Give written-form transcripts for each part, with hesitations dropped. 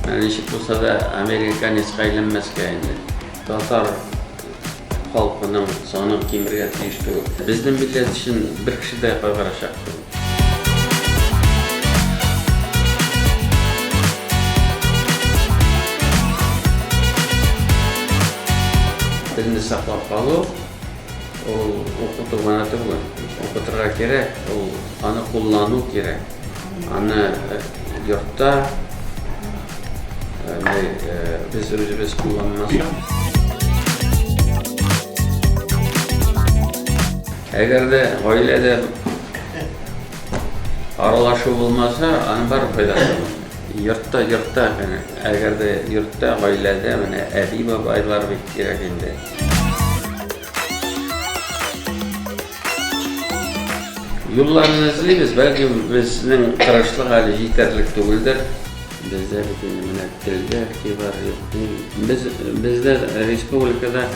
Менә ничек булса да американецка әйләнмәскә инде. Татар халкының саны кимергә тиеш түгел. Безнең милләт өчен бер кеше дә кайгырачак түгел. Телне саклап калу ул укыту гына түгел. Укытырга кирәк, ул аны куллану кирәк. Аны йортта без үзебез кулланмасак. Әгәр дә гаиләдә аралашу булмаса, аның бар файдасы булмый. Йортта, йортта, әгәр дә йортта, гаиләдә менә әби-бабайлар бик кирәк инде. Юлларны эзлибез, бәлки безнең тырышлык әле җитәрлек түгелдер. Бездә бит инде менә телгә игътибар юк. Без бездә республикада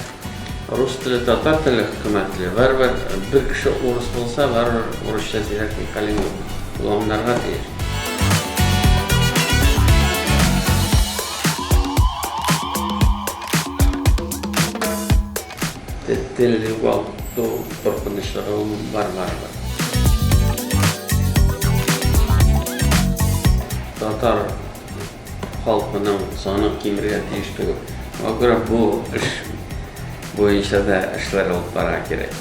рус теле, татар теле хөкүмәт теле. Барыбер бер кеше урыс булса, барыбер урысча сөйләшми хәлең юк. Ул аңларга тиеш. Тел югалту куркынычлыгы ул бар барыбер. Татар халкының саны кимергә тиеш түгел. Шуңа күрә бу эш буенча да эшләр алып барырга кирәк.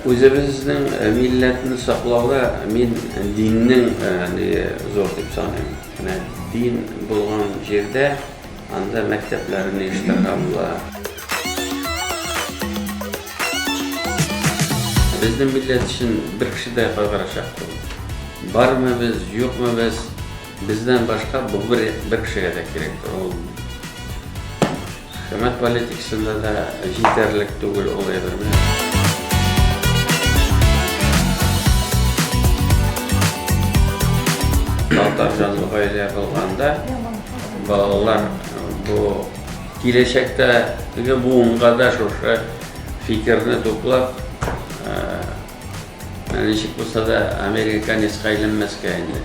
Үзебезнең милләтне саклауда мин диннең зур дип саныйм. Менә дин булган җирдә анда мәктәпләрне оештырырга була. Безнең милләт өчен бер кеше дә кайгырачак түгел. Бармы без, юкмы без, бездән башка бу бер, бер кешегә дә кирәк түгел. Ул хөкүмәт политикасында да җитәрлек түгел ул әйбер. Татар җанлы гаилә булганда балалар бу киләчәктәге буынга да шушы фикерне туплап, ничек булса да американецка әйләнмәскә инде.